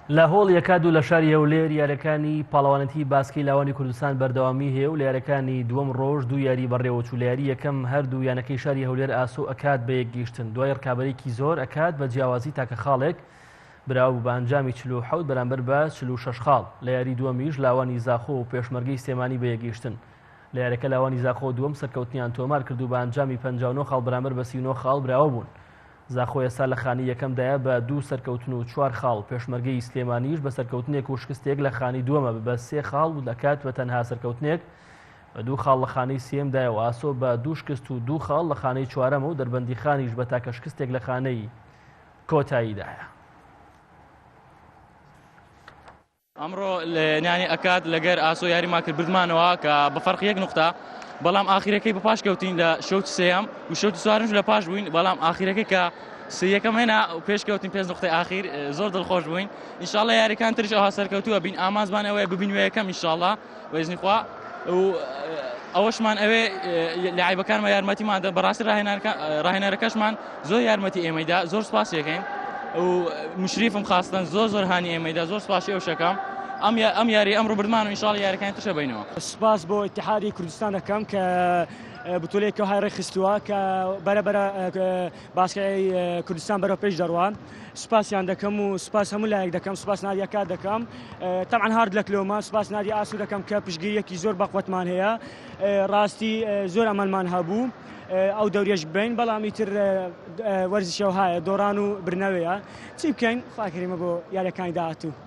لە هۆڵی ئەکاد و لە شاری هەولێر یاریەکانی پاڵەوانێتی باسکەی لاوانی کوردستان بەردەوامی هەیە و لە یاریەکانی دووەم ڕۆژ دوو یاری بەڕێوەچوو لە یاری یەکەم هەردوو یانەکەی شاری هەولێر ئاسۆ ئەکاد بە یەکگەیشتن دوای ڕکابەرێکی زۆر ئەکاد بە جیاوازی تاکە خاڵێک براوە بوو بە ئەنجامی 47 بەرامبەر بە 46 خاڵ لە یاری دووەمیش لاوانی زاخۆ و پێشمەرگەی سلێمانی بە یەکگەیشتن لە یاریەکە لاوانی زاخۆ دووەم سەرکەوتنیان تۆمار کرد و بە ئەنجامی 59 خاڵ بەرامبەر بە 39 خاڵ براوە بوون. زاخۆ ئێستا لە خانەی یەکەمدایە بە دوو سەرکەوتن و چوار خاڵ، پێشمەرگەی سلێمانیش بە سەرکەوتنێک و شکستێک لە خانەی دووەمە بە سێ خاڵ و دەکات بە تەنها سەرکەوتنێک بە دوو خاڵ لە خانەی سێیەمدایە و ئاسۆ بە دوو شکست و دوو خاڵ لە خانەی چوارەمە و دەربەندیخانیش بە تاکە شکستێک لە خانەی کۆتاییدایە. ئەمڕۆ یانی ئەکات لەگەر ئاسۆ یاریمان کرد بردمانەوە کە بە فەرق یەک نقطە بەڵام ئاخیرەکەی بە پاش کەوتین لە شەوت سێیەم و شەوت سوارش لە پاش بووین بەڵام ئاخیرەکەی کە سێیەکەم هێنا و پێش کەوتین پێش نقطەی ئاخیر زۆر دڵخۆش بووین ئینشاءاللە یاریەکان ترش ئەوها سەرکەوتووە بین ئامانجمان ئەوەیە ببین وە یەکەم ئینشاءاللە بە ئیزنی خوا و ئەوەشمان ئەوێ لە عیبەکانمە یارمەتیمان دە بەڕاستی ڕاهێنەرەکەشمان زۆر یارمەتی ئێمەیدا زۆر سپاسیەکەین و مشریفم خاستن زۆر زۆر هانی ئێمەیدا زۆر سپاسی ئەو شەکەم ئەم ئەم یاری ئەمڕۆ بردمان و ئینشاڵ یاریەکانی ترشە بینەوە. سپاس بۆ ئیتیحادی کوردستان دەکەم کە بتولێکی های ڕێکخستووە کە بەرە بەرە باسکەی کوردستان بەرەو پێش دەڕوان سوپاسیان دەکەم و سوپاس هەموو لایەک دەکەم سوپاس نادیەکە دەکەم تەعاان hard luck لۆمە سوپاس نادی ئاسو دەکەم کە پشگیریەکی زۆر بەقوتمان هەیە ڕاستی زۆر ئەمەلمان هەبوو ئەو دەورێش بین بەڵام ئیتر وەرزشەوهایە دۆڕان و برنەوەیە چی بکەین خواکەریمە بۆ یاریەکانی داهاتوو.